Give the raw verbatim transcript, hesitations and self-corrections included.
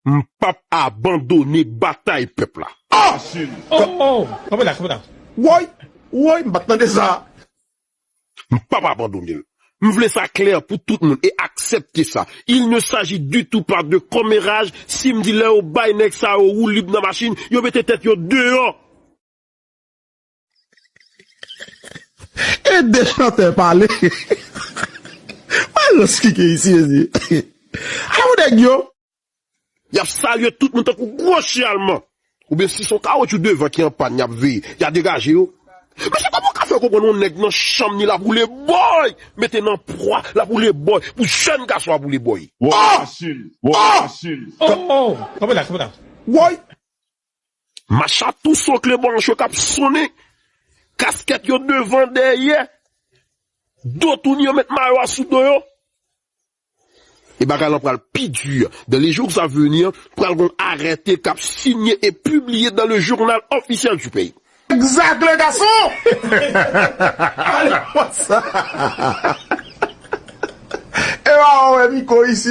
M p ap abandone batay pèp la. Oh, oh, kanpe la, kanpe la. Woy, woy, m pa t tande sa. M p ap abandone l. M vle sa klè pou tout moun e aksepte sa. Il ne s'agit du tout pas de kòmeraj. Si m di lè yo bay nèg sa yo woulib nan machin, yo mete tèt yo deyò. E de chantè pale. Wè lòs ki gen isi, mezi. Alò nèg yo. Y ap salye tout moun tankou gwo chen alman. Oubyen si se yon kawotchou devan ki an pàn, y ap veye. Y a degaje yo. Mesye, kòman w ka fè konprann yon nèg nan chanm ni l ap woule bòy, mete nan pwa, l ap woule bòy, pou jèn gason ap woule bòy. Wòy machin, wòy machin. Oh, oh, kanpe la, kanpe la. Woy. Macha tou sokle branch yo k ap sonnen. Kaskèt yo devan, dèyè. Do touni yo met mayo a sou do yo. E bagay lan pral pi di. Dans les jours à venir, pral gon arete k ap sinye e pibliye dans le journal officiel du pays. Exact, le garçon. Ale konsa. E pa wè Miko isi.